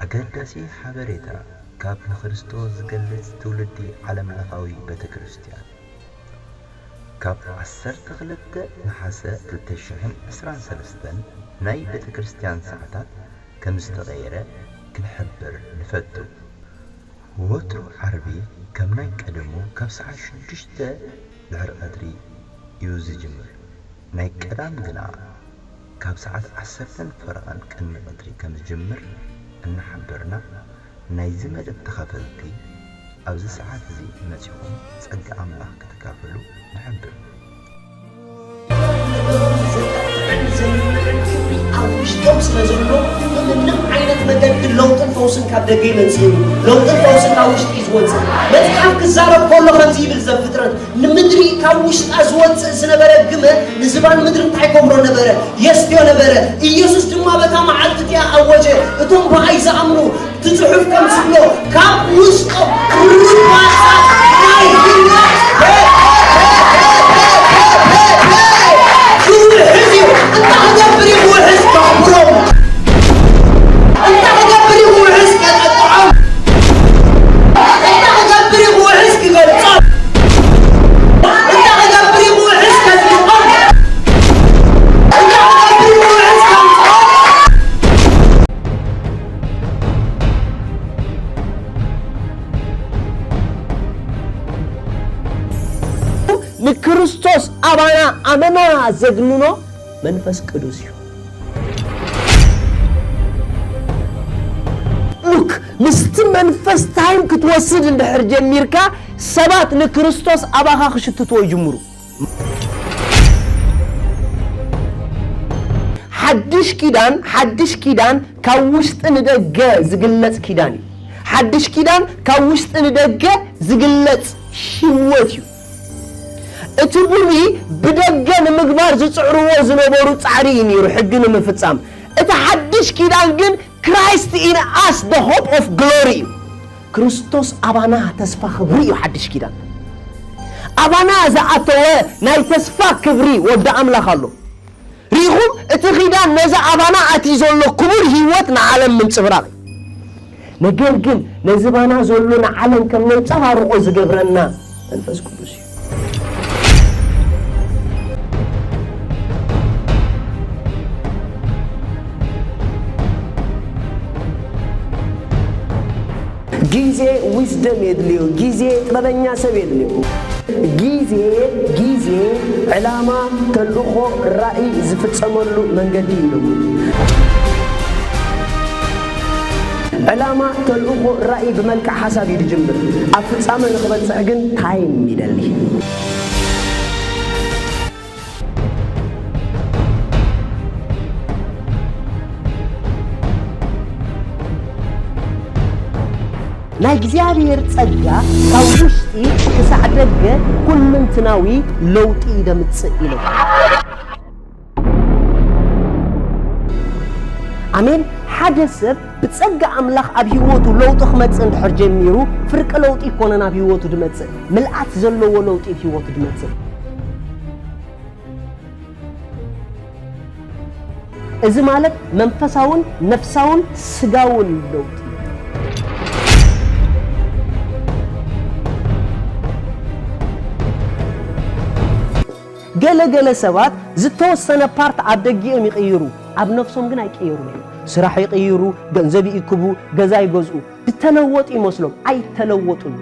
ኣገዳሲ ሓበሬታ ካብ ንክርስቶስ ዝገልጽ ትውልዲ ዓለምለኻዊ ቤተ ክርስቲያን። ካብ ዓሰርተ ክልተ ነሓሰ ክልተ ሽሕን ዕስራን ሰለስተን ናይ ቤተ ክርስቲያን ሰዓታት ከም ዝተቐየረ ክንሕብር ንፈቱ። ወትሩ ዓርቢ ከም ናይ ቀደሙ ካብ ሰዓት ሽዱሽተ ድሕሪ ቀትሪ እዩ ዝጅምር። ናይ ቀዳም ግና ካብ ሰዓት ዓሰርተን ፈረቓን ቅድሚ ቀትሪ ከም ዝጅምር እናሓበርና፣ ናይዚ መደብ ተኻፈልቲ ኣብዚ ሰዓት እዚ መጺኹም ጸጋ ኣምላኽ ክትካፈሉ ንሕብር። ዘንምዕን ክብሪ ኣብ ውሽጦም ስለ ዘሎ፣ ብምንም ዓይነት መገዲ ለውጥን ፈውስን ካብ ደገ ይመጽእ እዩ። ለውጥን ፈውስን ካብ ውሽጢ እዩ ዝወጽእ። መጽሓፍ ክዛረብ ከሎ ከምዚ ይብል ዘፍጥረት፣ ንምድሪ ካብ ውሽጣ ዝወጽእ ዝነበረ ግመ ንዝባን ምድሪ እንታይ ይገብሮ ነበረ? የስትዮ ነበረ። ኢየሱስ ድማ በታ መዓልቲ እቲኣ ኣወጀ፣ እቶም ብኣይ ዝኣምኑ እቲ ጽሑፍ ከም ዝብሎ ካብ ውሽጦም ሩባታት ናይ ህይወት ክውሕዝ እዩ። እንታይ ክገብር እዩ ክውሕዝ? ከኽብሮም። እንታይ ክገብር እዩ ክውሕዝ? ከጠጥዖም። እንታይ ክገብር እዩ ክውሕዝ? ክገልጾም። እንታይ ክገብር እዩ ክውሕዝ? ከጽድቖም። እንታይ ክገብር እዩ ክውሕዝ? ከምጽኦም። ንክርስቶስ ኣባና ኣመና ዘግንኖ መንፈስ ቅዱስ እዩ። ሉክ ምስቲ መንፈስ ታይም ክትወስድ እንድሕር ጀሚርካ ሰባት ንክርስቶስ ኣባኻ ክሽትትዎ ይጅምሩ። ሓድሽ ኪዳን ሓድሽ ኪዳን ካብ ውሽጢ ንደገ ዝግለጽ ኪዳን እዩ። ሓድሽ ኪዳን ካብ ውሽጢ ንደገ ዝግለጽ ህይወት እዩ። እቲ ብሉይ ብደገ ንምግባር ዝጽዕርዎ ዝነበሩ ጻዕሪ እዩ ነይሩ ሕጊ ንምፍጻም። እቲ ሓድሽ ኪዳን ግን Christ in us the hope of glory እዩ። ክርስቶስ ኣባና ተስፋ ክብሪ እዩ ሓድሽ ኪዳን። ኣባና ዝኣተወ ናይ ተስፋ ክብሪ ወዲ ኣምላኽ ኣሎ። ርኢኹም እቲ ኺዳን ነዚ ኣባና ኣትዩ ዘሎ ክቡር ህይወት ንዓለም ምንጽብራቕ እዩ። ነገር ግን ነዚ ባና ዘሎ ንዓለም ከም ነንጸባርቖ ዝገብረና መንፈስ ቅዱስ እዩ። ግዜ ዊዝደም የድልዮ፣ ግዜ ጥበበኛ ሰብ የድልዮ። ግዜ ግዜ ዕላማ፣ ተልእኾ፣ ራእይ ዝፍጸመሉ መንገዲ እዩ። ዕላማ፣ ተልእኾ፣ ራእይ ብመልክዕ ሓሳብ እዩ ዝጅምር። ኣብ ፍጻመ ንኽበጽሕ ግን ታይም ይደሊ። ናይ እግዚኣብሔር ጸጋ ካብ ውሽጢ ክሳዕ ደገ ኩልንትናዊ ለውጢ ደምጽእ ኢሎም። ኣሜን። ሓደ ሰብ ብጸጋ ኣምላኽ ኣብ ህይወቱ ለውጢ ክመጽእ እንድሕር ጀሚሩ፣ ፍርቂ ለውጢ ይኮነን ኣብ ህይወቱ ድመጽእ፣ ምልኣት ዘለዎ ለውጢ ኣብ ህይወቱ ድመጽእ። እዚ ማለት መንፈሳውን ነፍሳውን ስጋውን ለውጢ። ገለ ገለ ሰባት ዝተወሰነ ፓርት ኣብ ደጊኦም ይቕይሩ፣ ኣብ ነፍሶም ግን ኣይቀየሩን እዮም። ስራሕ ይቕይሩ፣ ገንዘብ ይእክቡ፣ ገዛ ይገዝኡ፣ ዝተለወጡ ይመስሎም፣ ኣይተለወጡን።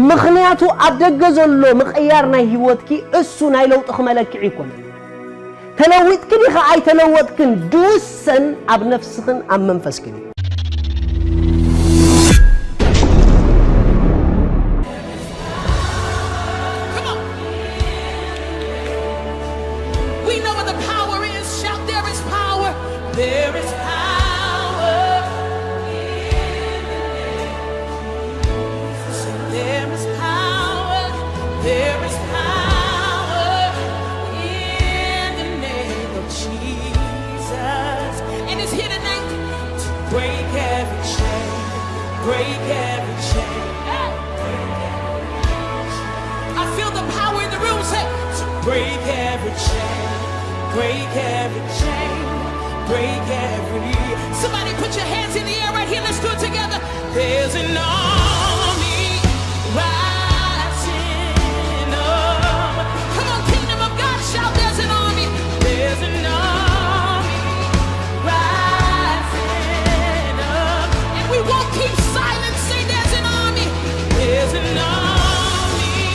ምኽንያቱ ኣብ ደገ ዘሎ ምቕያር ናይ ህይወትኪ እሱ ናይ ለውጥኺ መለክዒ ኣይኮነን። ተለዊጥኪ ዲኻ ኣይተለወጥክን ድውሰን ኣብ ነፍስኽን ኣብ መንፈስክን እዩ። We know what the power is. Shout, there is power. There is power in the name. Say, there is power. There is power in the name of Jesus. And it's here tonight to break every chain. Break every chain. Hey! I feel the power in the room. Say, to break every chain, break every chain. Break every. Somebody put your hands in the air right here. Let's do it together. There's an army rising up. Come on, kingdom of God, shout, "There's an army." There's an army rising up. And we won't keep silent. Say, "There's an army." There's an army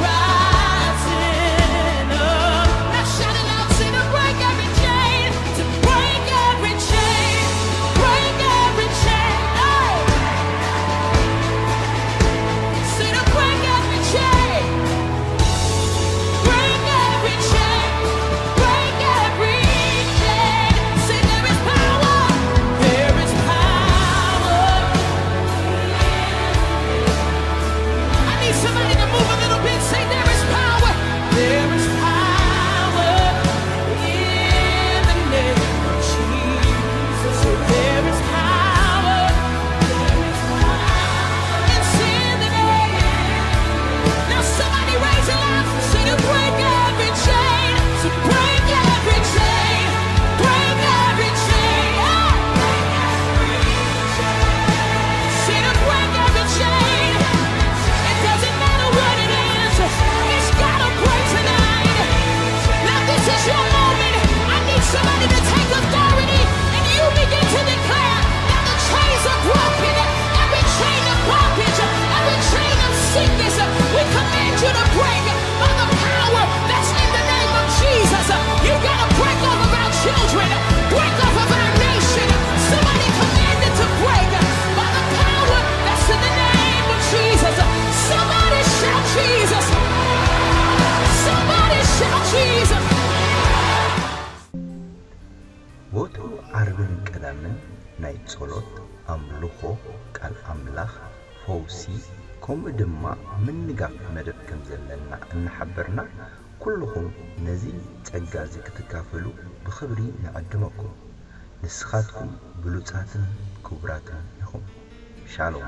rising up. Now shout it out. Say, "To break every chain, to break every chain, break every chain." Hey! Say, "To break every chain, break every chain, break every chain." Say, "There is power, there is power." I need somebody to move a little bit. Say, "There is power." There is power in the name of Jesus. There is power. It's in the name. Now somebody raise it up. Say, "To break every chain. To break every chain. Break every chain." Oh! Say, "To break every chain." It doesn't matter what it is. It's gotta break tonight. Now this is your moment. I need somebody to take authority and you begin to declare that the chains are broken. Every chain of bondage, every chain of sickness, we command you to break by the power that's in the name of Jesus. You gotta break off of our children, break off of our nation. Somebody command it to break by the power that's in the name of Jesus. Somebody shout, "Jesus." Somebody shout, "Jesus." ወትሩ ዓርብን ቀዳምን ናይ ጸሎት፣ ኣምልኾ፣ ቃል ኣምላኽ፣ ፈውሲ፣ ከምኡ ድማ ምንጋፍ መደብ ከም ዘለና እናሓበርና፣ ኩልኹም ነዚ ጸጋ እዚ ክትካፈሉ ብኽብሪ ንዕድመኩም። ንስኻትኩም ብሉጻትን ክቡራትን ኢኹም። ሻሎም።